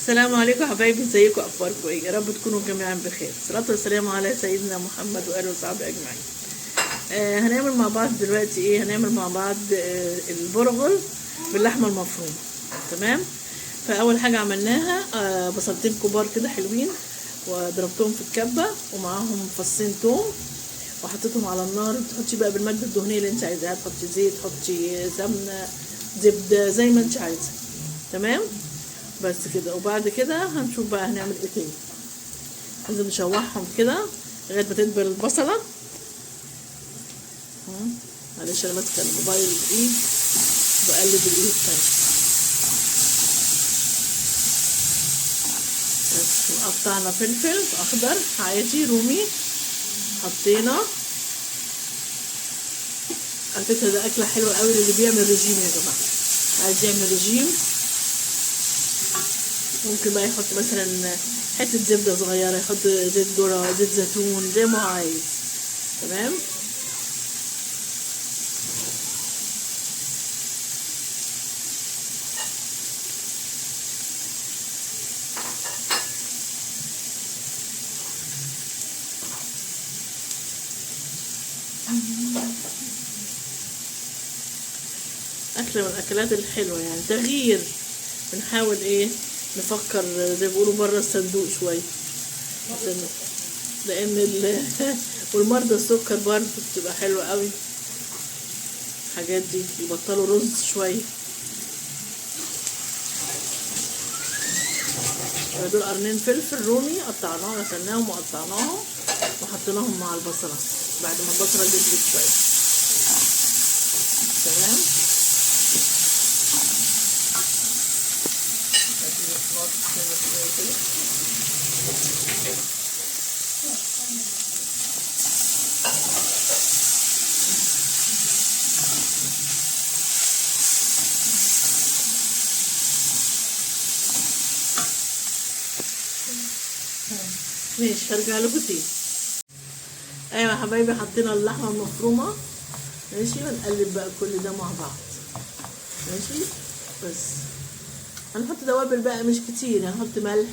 السلام عليكم حبايبي، ازيكم؟ اخباركم ايه؟ يا رب تكونوا جميعا بخير. الصلاة والسلام على سيدنا محمد واله وصحبه اجمعين. هنعمل مع بعض دلوقتي ايه؟ هنعمل مع بعض البرغل باللحمه المفرومه. تمام. فاول حاجة عملناها بصلتين كبار كده حلوين وضربتهم في الكبه ومعاهم فصين توم وحطيتهم على النار. تحطي بقى بالماده الدهنية اللي انت عايزاها، تحطي زيت، تحطي سمنه، زبدة، زي ما انت عايزه. تمام، بس كده. وبعد كده هنشوف بقى هنعمل ايه تاني. لازم نشوحهم كده لغاية ما تدبل البصله. معلش انا ماسكه الموبايل بايد وبقلب الايد التانية. بس قطعنا فلفل اخضر عادي رومي، حطينا. على فكرة ده اكله حلوة قوي للي بيعمل رجيم يا جماعة، عايز يعمل رجيم ممكن بقى يحط مثلا حتة زبدة صغيرة، يحط زيت ذره، زيت زيتون، زي ما هو عايز. تمام. أكلة من الأكلات الحلوة، يعني تغيير، بنحاول إيه نفكر زي ما بيقولوا بره الصندوق شوية، عشان لأن والمرضى السكر برضه بتبقى حلوة قوي الحاجات دي، يبطلوا رز شوية. دول قرنين فلفل رومي قطعناهم، غسلناهم وقطعناهم وحطيناهم مع البصلة بعد ما البصلة دبلت شوية. تمام. ماشي، هرجع لكم تاني. ايوه يا حبايبي، حطينا اللحمة المفرومه. ماشي، ونقلب بقى كل ده مع بعض. ماشي، بس هنحط توابل بقى مش كتير، هنحط ملح،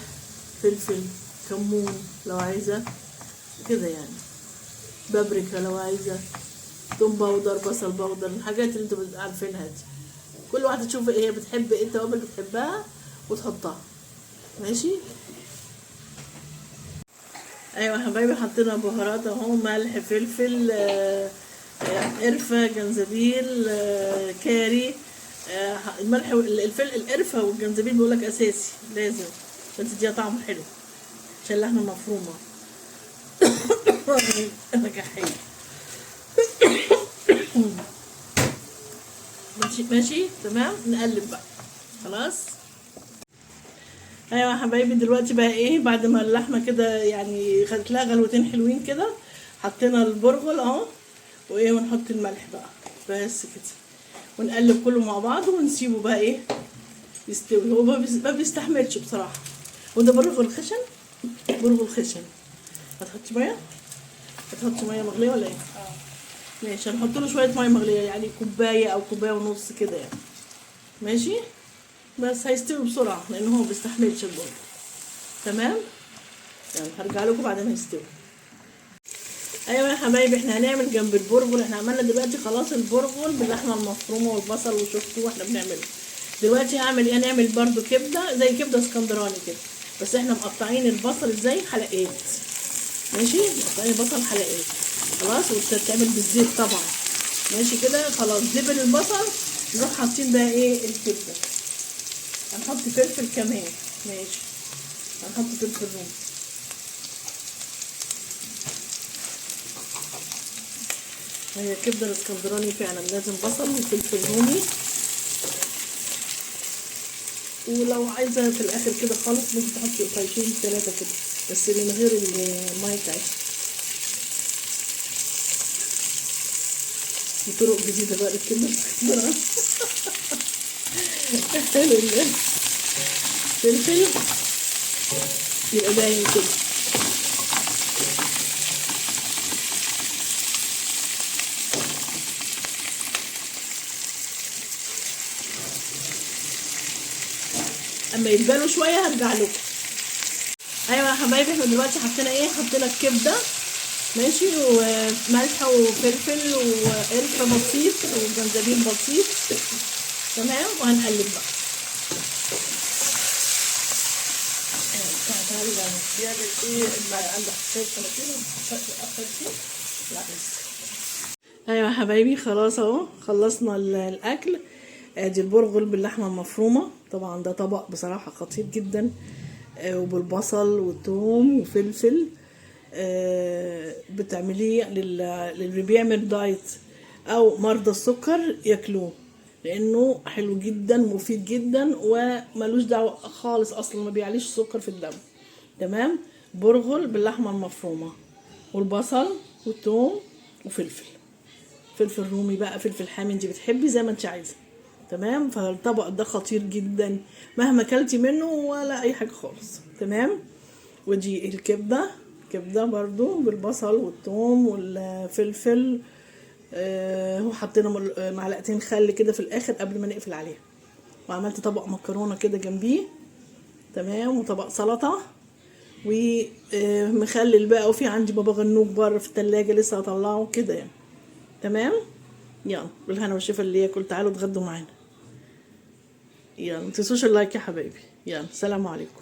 فلفل، كمون لو عايزه كده يعني، بابريكا لو عايزه، توم powder، بصل powder، الحاجات اللي انتوا عارفينها دي. كل واحدة تشوف ايه هي بتحب، ايه التوابل بتحبها وتحطها. ماشي. ايوه يا حبايبي، حطينا بهارات اهو، ملح، فلفل، قرفه، جنزبيل، كاري. الملح والفلفل، القرفه والجنزبيل بيقولك اساسي لازم عشان تديها طعم حلو، عشان اللحمة مفرومه. انا كحية. ماشي ماشي تمام. نقلب بقى خلاص. ايوه يا حبايبي، دلوقتي بقى ايه، بعد ما اللحمة كده يعني خدت لها غلوتين حلوين كده، حطينا البرغل اهو، وايه، ونحط الملح بقى بس كده، ونقلب كله مع بعض ونسيبه بقى ايه يستوي. هو ما بيستحملش بصراحة. وده برغل خشن، برغل خشن. هتحطي مية؟ هتحطي مية مغليه ولا ايه؟ ماشي، هنحط له شوية مية مغليه، يعني كوباية او كوباية ونص كده يعني. ماشي، بس هيستوي بسرعة لان هو ما بيستحملش البرغل. تمام، يلا هرجع لكم بعد ما يستوي. ايوه يا حبايبي، احنا هنعمل جنب البرغل، احنا عملنا دلوقتي خلاص البرغل باللحمه المفرومه والبصل وشفتوه واحنا بنعمله. دلوقتي هعمل ايه؟ هنعمل برضو كبده زي كبده اسكندراني كده، بس احنا مقطعين البصل ازاي؟ حلقات. ماشي، مقطعين البصل حلقات خلاص، وبتتعمل بالزيت طبعا. ماشي كده خلاص، دبل البصل، نروح حاطين بقى ايه الكبده. هنحط فلفل كمان. ماشي، هنحط فلفل رومي. هي الكبده الاسكندراني فعلا لازم بصل وفلفل رومي، ولو عايزه في الاخر كده خالص ممكن تحطي قطعتين 3 كده، بس من غير المية بتاعتها. دي طرق جديدة بقى للكبده الاسكندراني. حلو الفلفل يبقى باين كده. اما يتبالوا شوية هرجع لكم. ايوه يا حبايبي، احنا دلوقتي حطينا ايه؟ حطينا الكبده ماشي، وملح وفلفل وقرفه بسيط وجنزبيل بسيط، تمام. وهنقلب بقى. بيعمل ايه؟ عنده حساسية؟ لا لسه. ايوه يا حبايبي، خلاص اهو خلصنا الاكل. ادي البرغل باللحمه المفرومه، طبعا ده طبق بصراحة خطير جدا، وبالبصل والثوم وفلفل. بتعمليه للي بيعمل دايت او مرضى السكر ياكلوه، لانه حلو جدا مفيد جدا وملوش دعوه خالص، اصلا ما بيعليش السكر في الدم. تمام. برغل باللحمه المفرومه والبصل والثوم وفلفل، فلفل رومي بقى، فلفل حامي، انت بتحبي زي ما انت عايزه. تمام. فالطبق ده خطير جدا مهما كلتي منه ولا اي حاجة خالص. تمام. ودي الكبده، كبده برضو بالبصل والثوم والفلفل، وحطينا معلقتين خل كده في الاخر قبل ما نقفل عليها. وعملت طبق مكرونه كده جنبيه، تمام، وطبق سلطة ومخلل بقى، وفي عندي بابا غنوج بره في التلاجة لسه هطلعه كده يعني. تمام. يلا بالهنا والشفا اللي ياكل، تعالوا اتغدوا معانا. يلا متنسوش اللايك يا حبايبي. يلا سلام عليكم.